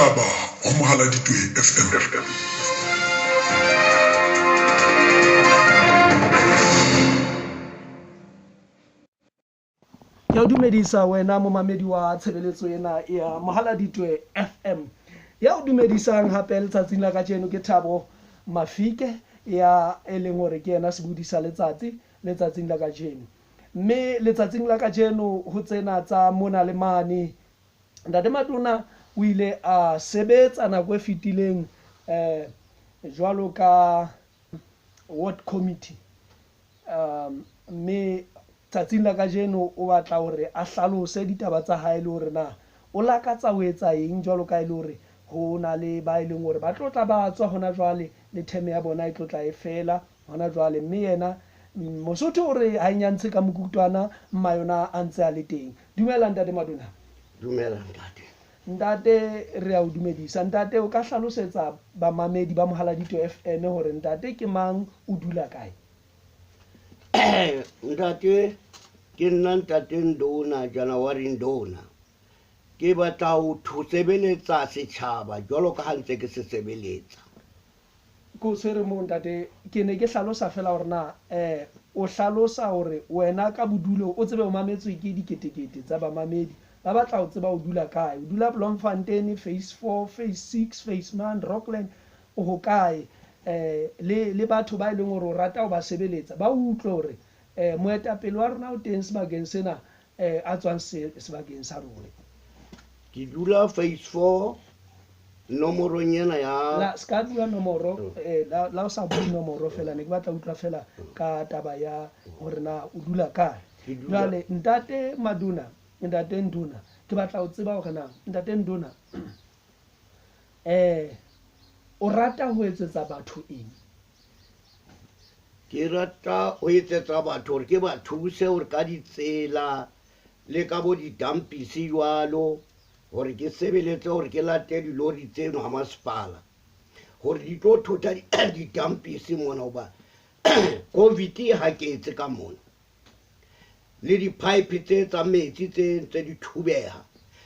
Ditaba ho Mohaladitwe FM. Ke o dumedisa wena momamedi wa tshebeletso ena ya Mohaladitwe FM. Ya o dumedisang hape letsatsing la kajeno ke Thabo Mafike ya e leng hore ke yena sebudi sa letsatsi letsatsing la kajeno. Mme letsatsing la kajeno ho tsena tsa mona le mane Ntate Matona o ile a sebetsa nako e fetileng eh jwalo ka ward committee mme tsatsing la kajeno o batla hore a hlalose ditaba tsa hae le hore na o lakatsa ho etsa eng jwalo ka e le hore ho na le ba e leng hore ba tlo tla ba tswa hona jwale le term ya bona e tlo tla e fela hona jwale mme yena Mosotho o re ha e nyantshe ka mokutwana mma yona a ntse a le teng. Dumela Ntate Maduna. Dumela ntate. Ntate re a o dumedisa. Ntate o ka hlalosetsa bamamedi ba Mohaladitwe FM hore ntate ke mang o dula kae? Ntate ke nna ntate Ndona January Ndona. Ke batla ho sebeletsa setjhaba jwalo ka ha ntse ke se sebeletsa. Ke o tshwere moo ntate, ke ne ke hlalosa fela hore na eh o hlalosa hore wena ka bodulo o tsebe o mametswe ke diketekete tsa bamamedi ba batla ho tseba o dula kae. O dula Bloemfontein, phase 4, phase 6, phase 9, Rockland, o hokae? Eh le le batho ba e leng hore o rata ho ba sebeletsa ba utlwe hore eh moetapele wa rona o teng sebakeng sena eh a tswang sebakeng sa rona. Ke dula phase 4 nomorong ena ya La ska bua nomoro eh la la o sa bue nomoro fela ne ke batla utlwa fela ka taba ya hore na o dula kae. Jwale ntate Maduna, ntate Nduna, ke batla ho tseba hore na ntate Nduna eh o rata ho etsetsa batho eng? Ke rata ho etsetsa batho hore ke ba thuse hore ka ditsela le ka bo didampisi jwalo hore ke sebeletse hore ke late dilori tseno ha masepala hore di tlo thotha didampisi mona hoba covid e haketse ka mona le di-pipe tse tsa metsi tse ntse di thubeha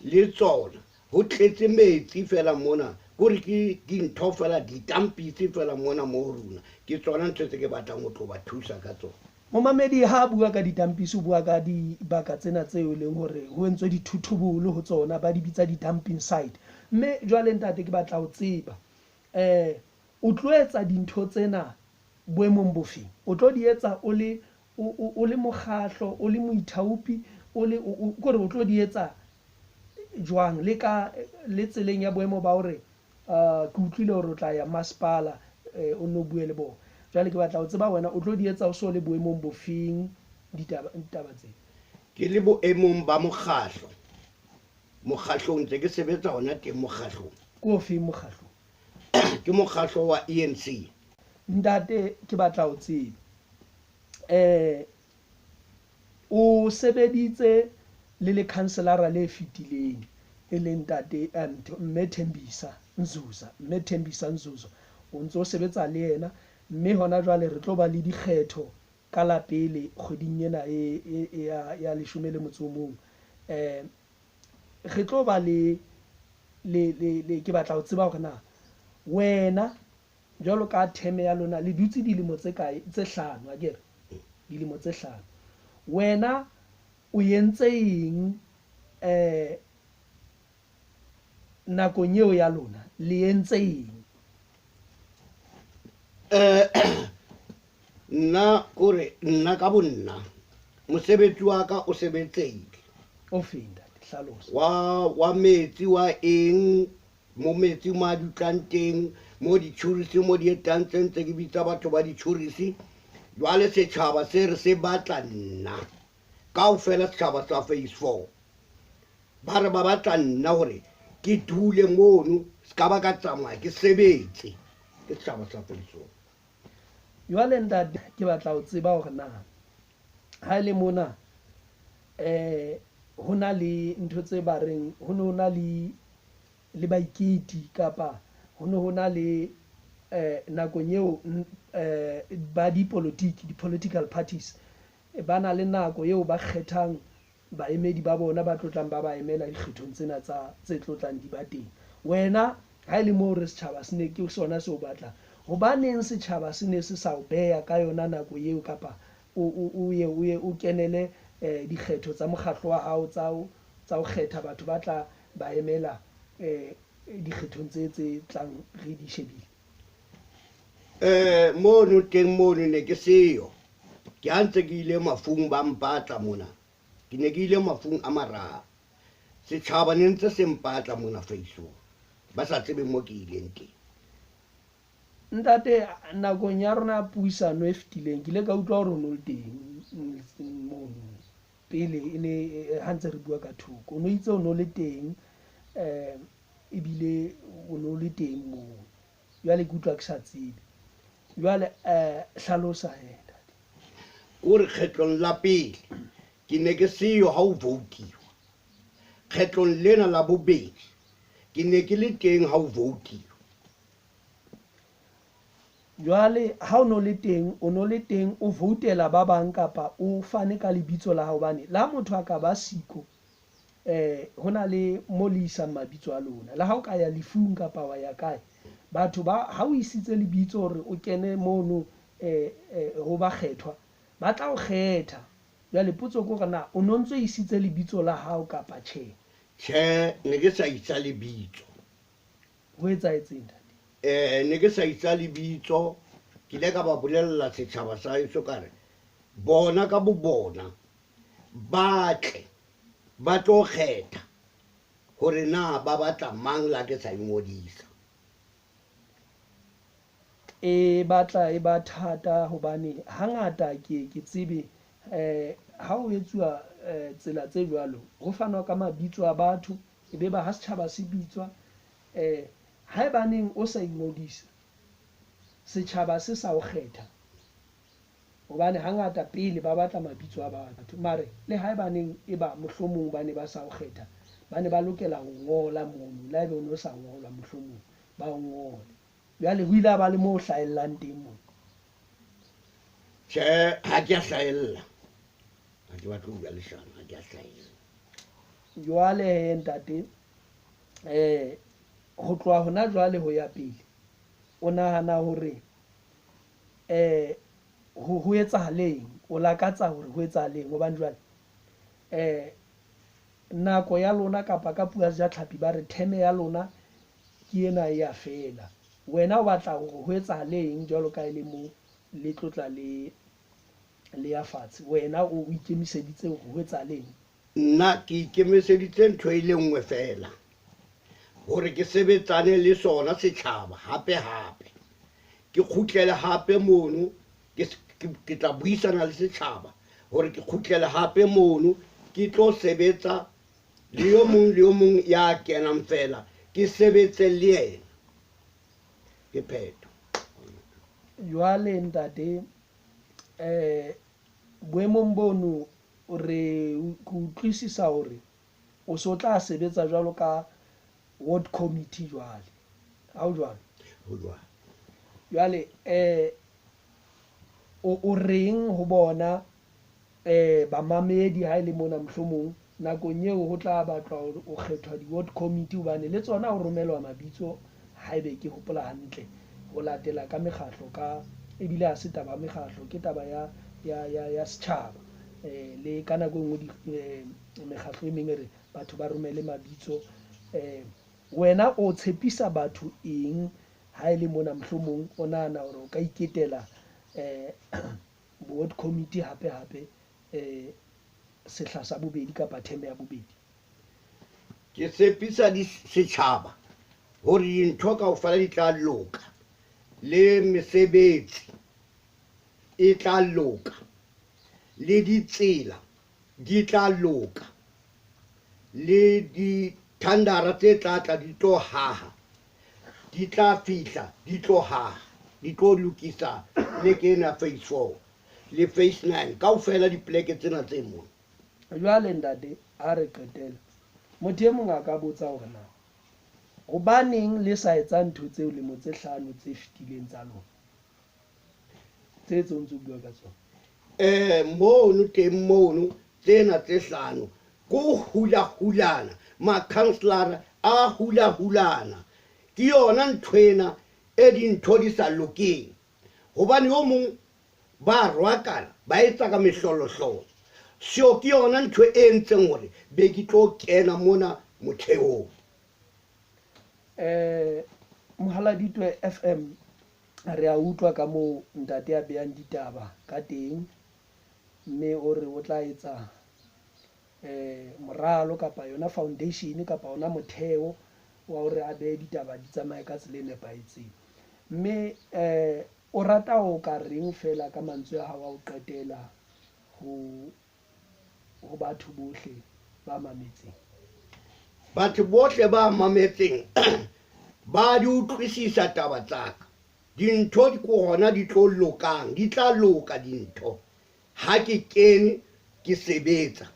le tsona ho tletse metsi fela mona kore ke dintho fela ditampisi fela mona mo rona ke tsona ntho tse ke batlang ho tlo ba thusa ka tsona. Momamedi ha a bua ka ditampisi o bua ka dibaka tsena tseo e leng hore ho entswe dithuthubolo ho tsona ba di bitsa di-dumping site. Mme jwale ntate ke batla ho tseba eh o tlo etsa dintho tsena boemong bofeng? O tlo di etsa o le o le mokgahlo, o le moithaopi, o le kore o tlo di etsa jwang le ka le tseleng ya boemo ba hore ke utlwile hore o tla ya masepala o nno bue le bona. Jwale ke batla ho tseba wena o tlo di etsa o so le boemong bofeng ditaba ditaba tse? Ke le boemong ba mokgahlo. Mokgahlong ntse ke sebetsa hona teng mokgahlong. Ke ofeng mokgahlong? Ke mokgahlo wa ANC. Ntate ke batla ho tseba eh o sebeditse le lekhanselara le fetileng e leng ntate mme Thembisa Nzuza, mme Thembisa Nzuza o ntso sebetsa le yena mme hona jwale re tlo ba le dikgetho ka la pele kgweding ena e e ya ya leshome le motso o mong. Eh re tlo ba le le le ke batla ho tseba hore na wena jwalo ka term ya lona le dutse dilemo tse kae tse hlano akere dilemo tse hlano wena o entse eng eh nakong eo ya lona le entse eng? Eh nna kore nna ka bonna mosebetsi wa ka o sebetsehile. O feng ntate? Hlalosa. Wa wa metsi wa eng mo metsi mo a dutlang teng mo ditjhurisi mo di etang tse ntse ke bitsa batho ba ditjhurisi jwale setjhaba se re se batla nna kaofela setjhaba sa phase 4 ba re ba batla nna hore ke dule mono se ka ba ka tsamaya ke sebetse ke setjhaba sa phase 4. Jwale ntate ke batla ho tseba hore na ha e le mona eh ho na le ntho tse ba reng ho ne ho na le le baiketi kapa ho ne ho na le eh nakong eo eh ba dipolotiki di-political parties ba na le nako eo ba kgethang baemedi ba bona ba tlotlang ba ba emela dikgethong tsena tsa tse tlotlang di ba teng. Wena ha e le moo re setjhaba se ne ke sona se o batlang, hobaneng setjhaba se ne se sa o beha ka yona nako eo kapa o ye o ye o kenele dikgetho tsa mokgatlo wa hao tsa ho tsa ho kgetha batho ba tla ba emela dikgethong tse tse tlang re di shebile? Mono teng mono ne ke seyo. Ke ha ntse ke ile mafung ba mpatla mona. Ke ne ke ile mafung a mararo. Setjhaba ne ntse se mpatla mona Facebook. Ba sa tsebe mo ke ileng teng. Ntate, nakong ya rona puisano e fetileng ke ile ka utlwa hore o no le teng mono pele e ne ha ntse re bua ka thoko. O no itse o no le teng ebile o no le teng moo. Jwale ke utlwa ke sa tsebe. Jwale hlalosa hee ntate. Kore kgetlong la pele ke ne ke seyo ha o voutiwa. Kgetlong lena la bobedi ke ne ke le teng ha o voutiwa. Jwale ha o no le teng, o no le teng o voutela ba bang kapa o fane ka lebitso la hao? Hobane le ha motho a ka ba siko, ho na le mo le isang mabitso a lona. Le ha o ka ya lefung kapa wa ya kae, batho ba ha o isitse lebitso hore o kene mono ho bakgethwa, ba tla o kgetha. Jwale potso ke hore na o no ntso isitse lebitso la hao kapa tjhe? Tjhe, ne ke sa isa lebitso. Ho etsahetseng ntate? Ne ke sa isa lebitso, ke ile ka ba bolella setjhaba sa heso ka re bona ka bo bona ba tle ba tlo kgetha hore na ba batla mang la ke sa ingodisa. E batla e ba thata hobane hangata ke ke tsebe ha o etsuwa tsela tse jwalo, ho fanwa ka mabitso a batho, e be ba ha setjhaba se bitswa haebaneng o sa ingodisa, setjhaba se sa o kgetha, hobane hangata pele ba batla mabitso a batho. Mare le haebaneng e ba mohlomong ba ne ba sa o kgetha, ba ne ba lokela ho ngola mono, le haebe o no sa ngolwa mohlomong ba o ngole. Jwale ho ile ha ba le moo o hlahellang teng moo? Tjhe, ha ke a hlahella. Ha ke batle ho bua leshano, ha ke a hlahella. Jwale he ntate, ho tloha hona jwale ho ya pele, o nahana hore ho etsahaleng? O lakatsa hore ho etsahaleng? Hobane jwale nako ya lona kapa ka puo ya Sejatlhapi ba re theme ya lona ke ena e ya fela. Wena o batla hore ho etsahaleng jwalo ka e le mo le tlotla le le ya fatshe? Wena o ikemiseditse hore ho etsahaleng? Nna ke ikemiseditse ntho e le nngwe fela, hore ke sebetsane le sona setjhaba hape hape. Ke kgutlele hape mono, ke tla buisana le setjhaba hore ke kgutlele hape mono, ke tlo sebetsa le yo mong le yo mong ya kenang fela, ke sebetse le yena. Ke phetho. Jwale ntate, boemong bono re ke utlwisisa hore o so tla sebetsa jwalo ka ward committee jwale. Ha ho jwalo? Ho jwalo. Jwale o reng ho bona bamamedi ha e le mona mohlomong nakong eo ho tla batlwa hore o kgethwa di-ward committee, hobane le tsona ho romelwa mabitso haebe ke hopola hantle, ho latela ka mekgatlo, ka ebile ha se taba ya mekgatlo, ke taba ya setjhaba. Le ka nako e nngwe mekgatlo e meng e re batho ba romele mabitso. Wena o tshepisa batho eng ha e le mona mohlomong o nahana hore o ka iketela ward committee hape hape sehla sa bobedi kapa theme ya bobedi? Ke tshepisa setjhaba hore dintho kaofela di tla loka, le mesebetsi e tla loka, le ditsela di tla loka, le dithandara tse tla tla di tlo haha, di tla fihla di tlo haha, di tlo lokisa le ke ena phase 4 le phase 9 kaofela dipoleke tsena tse mona. Jwale ntate, ha re qetela, motho e mong a ka botsa hore na hobaneng le sa etsa ntho tseo lemo tse 5 tse fetileng tsa lona, tse tse o ntso bua ka tsona? Mono teng mono tsena tse 5 ko hula-hulana, makhanselara A hula-hulana. Ke yona nthwena e dintho di sa lokeng. Hobane yo mong ba rwakana, ba etsa ka mehlolohlolo. Seo ke yona ntho e entseng hore be ke tlo kena mona motheong. Mohaladitwe FM, re a utlwa ka moo ntate a behang ditaba ka teng, mme o re o tla etsa moralo kapa yona foundation kapa ona motheo wa hore a behe ditaba di tsamaye ka tsela e nepahetseng. Mme o rata o ka reng fela ka mantswe a hao a ho qetela ho batho bohle ba mametseng? Batho bohle ba mametseng ba di utlwisisa taba tsa ka. Dintho di ko hona di tlo lokang, di tla loka dintho. Ha ke kene ke sebetsa,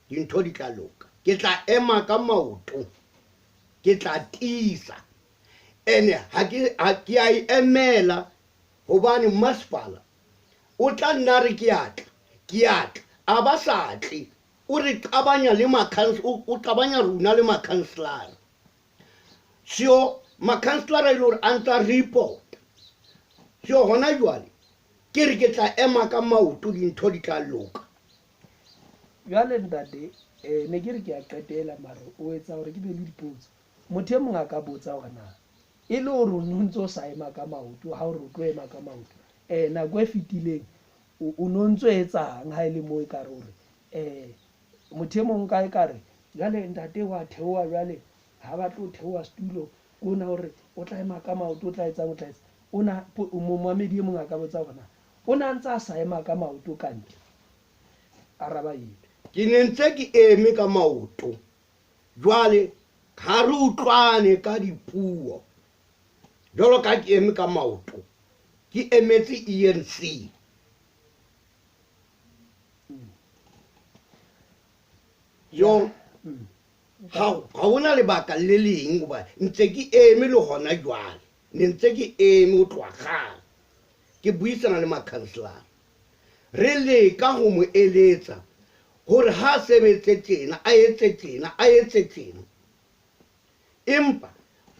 dintho di tla loka. Ke tla ema ka maoto, ke tla tiisa. Ene ha ke, ha ke a e emela hobane masepala o tla nna re ke a tla, ke a tla, a ba sa tle. O re qabanya le o qabanya rona le makhanselara. So makhanselara e le hore a ntsa report. So hona jwale ke re ke tla ema ka maoto, dintho di tla loka. Jwale ntate, ne ke re ke a qetela mare o etsa hore ke be le dipotso. Motho e mong a ka botsa hore na e le hore o no ntso sa ema ka maoto, ha o re o tlo ema ka maoto, nako e fetileng o no ntso etsang ha e le moo ekare hore, motho e mong ka ekare jwale ntate wa theoha jwale ha batle ho theoha setulo, ke ona hore o tla ema ka maoto, o tla etsang, o tla etsang. Ona momamedi e mong a ka botsa hore na o na ntse a sa ema ka maoto kante? Araba eo. Ke ne ntse ke eme ka maoto. Jwale ha re utlwane ka dipuo. Jwalo ka ke eme ka maoto, ke emetse ENC. Jo, ha hona lebaka le leng hoba ntse ke eme le hona jwale. Ne ntse ke eme ho tloha kgale. Ke buisana le makhanselara. Re leka ho mo eletsa hore ha sebetse tjena, a etse tjena, a etse tjena. Empa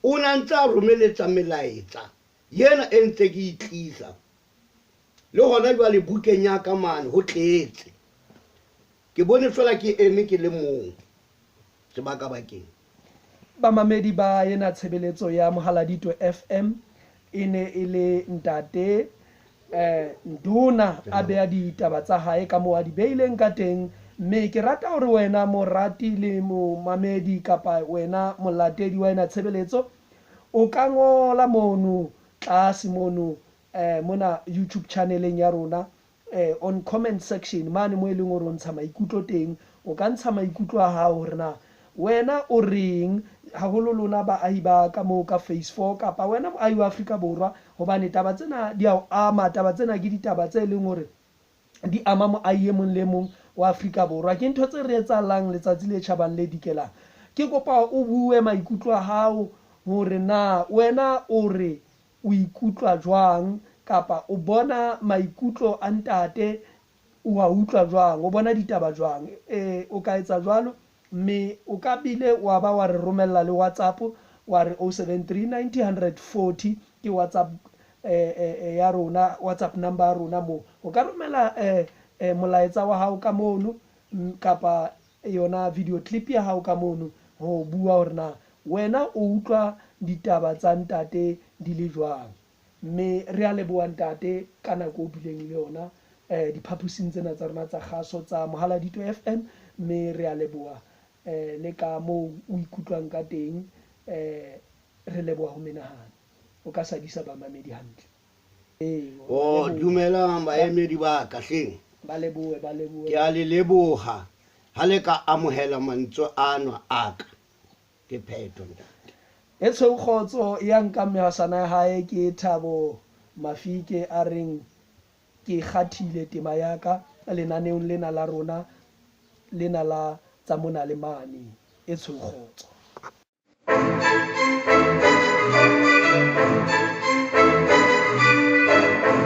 o na ntse a romeletsa melaetsa yena e ntse ke e tlisa. Le hona jwale bukeng ya ka mane ho tletse. Ke bone fela ke eme ke le mong sebakabakeng. Bamamedi ba ena tshebeletso ya Mohaladitwe FM e ne e le ntate Nduna a beha ditaba tsa hae ka moo a di beileng ka teng. Mme ke rata hore wena morati le momamedi kapa wena molatedi wa ena tshebeletso o ka ngola mono tlase mono mona YouTube channeleng ya rona, on comment section mane mo e leng hore o ntsha maikutlo teng. O ka ntsha maikutlo a hao hore na wena o reng, haholo lona baahi ba ka moo ka phase 4 kapa wena moahi wa Afrika Borwa, hobane taba tsena di a o ama. Taba tsena ke ditaba tse leng hore di ama moahi e mong le mong wa Afrika Borwa. Ke ntho tse re etsahalang letsatsi le tjhabang le dikelang. Ke kopa o bue maikutlo a hao hore na wena o re o ikutlwa jwang, kapa o bona maikutlo a ntate o a utlwa jwang, o bona ditaba jwang. O ka etsa jwalo, mme o ka bile wa ba wa re romella le WhatsApp wa re 073 90 140 ke WhatsApp ya rona, WhatsApp number ya rona moo. O ka romela molaetsa wa hao ka mono, kapa yona video clip ya hao ka mono ho bua hore na wena o utlwa ditaba tsa ntate di le jwang. Mme re a leboha ntate ka nako o bileng le yona diphaposing tsena tsa rona tsa kgaso tsa Mohaladitwe FM, mme re a leboha le ka moo o ikutlwang ka teng. Re leboha ho menahana. O ka sadisa bamamedi hantle. O dumelang baemedi ba ka hleng. Ba lebohe, ba lebohe. Ke a le leboha ha le ka amohela mantswe ano a ka. Ke phetho ntate. E tshweu kgotso ya nka mehasana ya hae ke Thabo Mafike a reng ke kgathile tema ya ka lenaneong lena la rona lena la tsa mona le mane. E tshweu kgotso.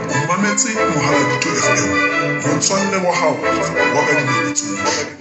O mametse Mohaladitwe FM, motswalle wa hao wa ka dinako tsohle.